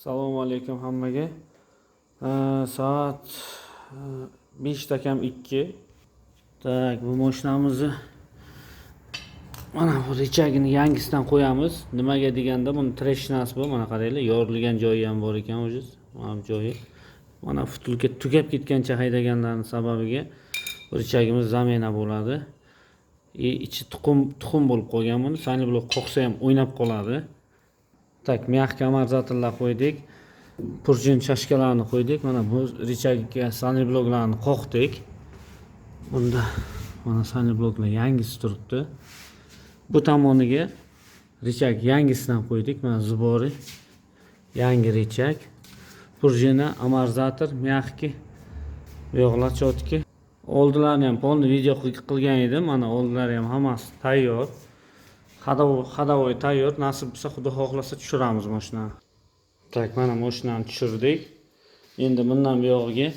Assalomu alaykum hammaga. Soat 1:55. Так, bu mashinamizni mana bu рычаг ini yangisidan qo'yamiz. Nimaga deganda, buni трещина si bu. Mana qaranglar, yorilgan joyi ham bor ekan уже. Mana bu joyi. Mana втулка tugab ketgancha haydaganlarning sababiga bu рычаг imiz замена bo'ladi. И ichi tuxum tuxum bo'lib qolgan buni. Сайлентблок qoqsa ham o'ynab qoladi. Так, мягкий амортизатор lar qo'ydik. Пружин чашка larni qo'ydik. Mana bu рычаг ga сайлентблок larni qoqdik. Bunda mana сайлентблок lar yangisi turibdi. Bu tomoniga рычаг yangisidan qo'ydik. Mana сборы yangi рычаг. Пружина, амортизатор, мягкий. Bu yoqlar чётки. Oldilarini ham полный video qilgan edim. Mana oldilari ham hammasi tayyor. Ходовой tayyor. Nasib bo'lsa, Xudo xohlasa, tushiramiz mashinani. Так, mana mashinani tushirdik. Endi bundan buyog'iga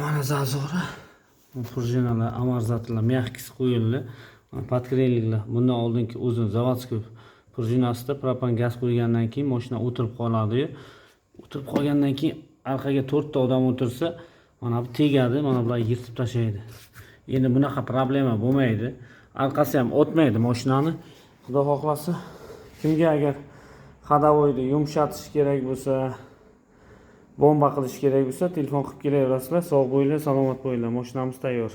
mana зазор i. Пружина lar, амортизатор lar мягкий si qo'yildi. Mana подкрыльник lar bundan oldingi o'zini заводской пружина sida propan gaz qo'ygandan keyin mashina o'tirib qoladi-yu. O'tirib qolgandan keyin orqaga to'rtta odam o'tirsa, mana bu tegadi, mana bular yirtib tashlaydi. Endi bunaqa problema bo'lmaydi. Orqasi ham o'tmaydi mashinani. Xudo xohlasa, kimga agar ходовой ni yumshatish kerak bo'lsa, bomba qilish kerak bo'lsa, telefon qilib kelaverasizlar. Sog' bo'linglar, salomat bo'linglar. Mashinamiz tayyor.